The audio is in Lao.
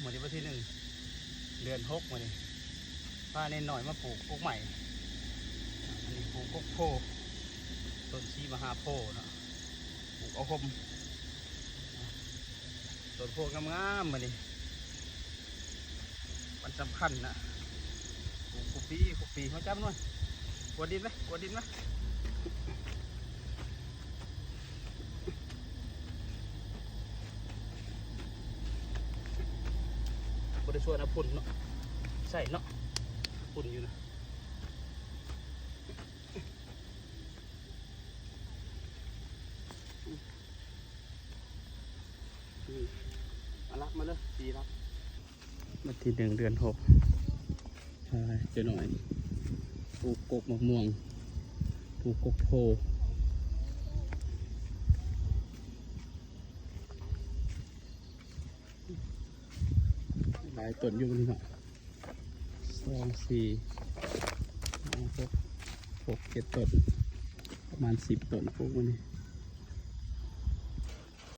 ມື້ນີ້ວັນທີໜຶ່ງ ເດືອນຫົກ ມື້ນີ້ພາເນນນ້ອຍມາປູກກົກໄມ້. ອັນນີ້ປູກກົກໂພ ຕົ້ນສີມະຫາໂພເນາະ ປູກເອົາຮົ່ມ ຕົ້ນໂພງາມໆ ມື້ນີ້ ວັນສຳຄັນນະ ປູກຄຸປີ ຄຸປີເຮົາຈັບໜ່ວຍ ກວດດິນໄວ້ ກວດດິນໄວ້. ບໍ່ໄດ້ຊວນເອົາຝຸ່ນເນາະ ໃສ່ເນາະ ຝຸ່ນຢູ່ນະ. ນີ້ ເອົາລັກມາເດີ ສີ່ລັກ. ວັນທີໜຶ່ງ ເດືອນຫົກ ພາເຈົ້ານ້ອຍປູກກົກໝາກມ່ວງ ປູກກົກໂພ ຫຼາຍຕົ້ນຢູ່ນີ້ເນາະ ສອງ ສີ່ ຫ້າ ຫົກ ຫົກ ເຈັດຕົ້ນ ປະມານສິບຕົ້ນ ປູກມື້ນີ້.